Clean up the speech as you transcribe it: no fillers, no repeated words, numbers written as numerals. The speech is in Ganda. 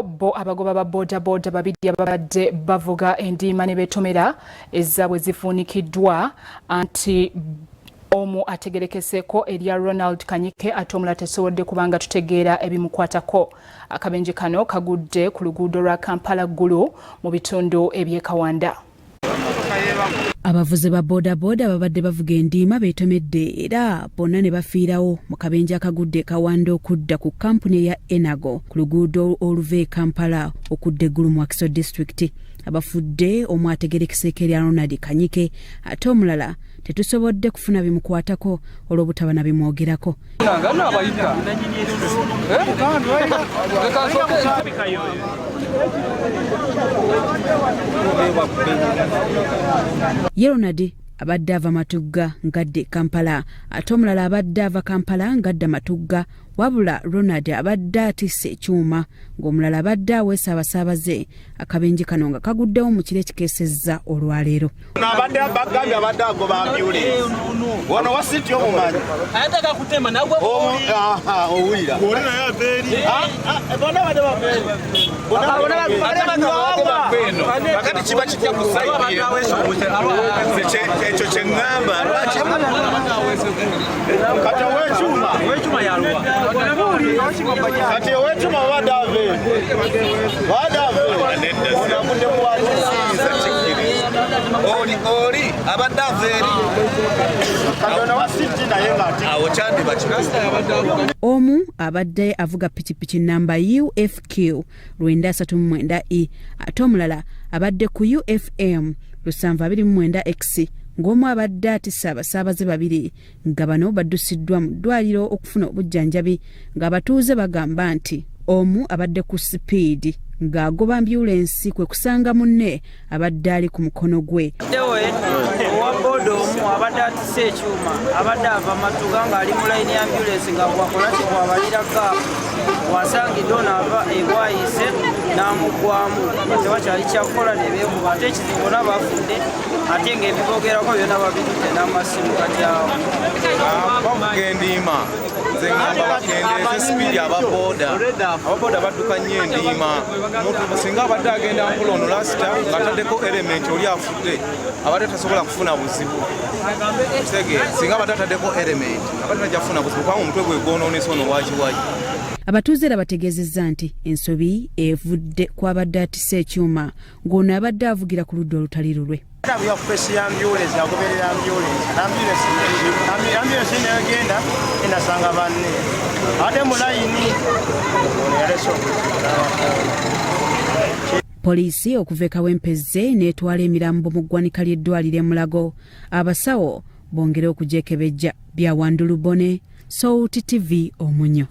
Bo abagoba ba bodaboda babiri ababadde bavuga endiima ne beetomera ezaabwe zifuunikiddwa anti omu ategerekeseeko erya Ronald Kanyike ate omulala tesobodde kubanga tutegeera ebimukwatako. Akabenje kano kagudde ku luguudo lwa Kampala Gulu mu bitundu eby'e Kawanda. Abavuzi ba bodaboda babadde bavuga endiima beetomedde era bonna ne bafiirawo mu kabenje akagudde e Kawanda okudda ku kkampuni eya Enago ku luguudo oluva e Kampala okudda e Gulu mu Wakiso disitulikiti. Abafudde omu ategerekeseeko erya Ronald Kanyike ate omulala tetusobodde kufuna bimukwatako olw'obutaba na bimwogerako. Ye Ronald abadde ava Matugga ng'adda e Kampala ate omulala abadde ava Kampala ng'adda Matugga wabula Ronald abadde atisse ekyuma ng'omulala abadde aweesa abasaabaze. Akabenje kano nga kaguddewo mu kiro ekikeesezza olwaleero. Abadde bagambye abadde agoba ambulensi wano wasiti omumanyi owulira kakati kiba kitya ku sayidi ekyo kyeŋŋamba lwaki kati owekyuma kati owekyuma obadde ave Oli oli abadde ava eri awo kyandiba kituufu. Omu abadde avuga pikipiki namba UFQ 939 E ate omulala abadde ku UFM 729 X ng'omu abadde atisse abasaabaze babiri nga bano baddusiddwa mu ddwaliro okufuna obujjanjabi ng'abatuuze bagamba nti omu abadde ku sipiidi ng'agoba ambyulensi kwe kusanga munne abadde ali ku mukono gwe. Dewe owa booda omu abadde atisse ekyuma abadde ava Matuga ng'ali mu layini ya ambyulensi nga bwakola kye bwabalira gaapu wasangidde ono ava ebwayise n'amugwamu nga tewakyali kyakukola ne beekuba ate ekizibu bona bafudde ate ng'ebibogerako byonna babitutte n'amasimu kati awo bavuga endiima nze ngamba bakendeeze sipiidi ababoda ababoda badduka nnyo endiima omuntu singa abadde agenda mpola ono lasita ng'ataddeko elementi oli afudde abadde tasobola kufuna buzibu kitegeera singa abadde ataddeko elementi abadde tajja kufuna buzibu kubanga omutwe gwe gwonoonese ono wakiwaki. Abatuuze era bategeezezza nti ensobi evudde kw'abadde atisse ekyuma ng'ono abadde avugira ku ludda olutali lulwe. Avuga ku pesi ya ambulensi agoberera ambulensi ambulensi neyagenda enasanga banne ate mu layini ono yalese obuzibu. Poliisi okuva e Kawempe ezze n'etwala emirambo mu ggwanika ly'eddwaliro e Mulago abasawo bongere okugyekebejja. Bya Wandulu Bone, Salt TV Omunyo.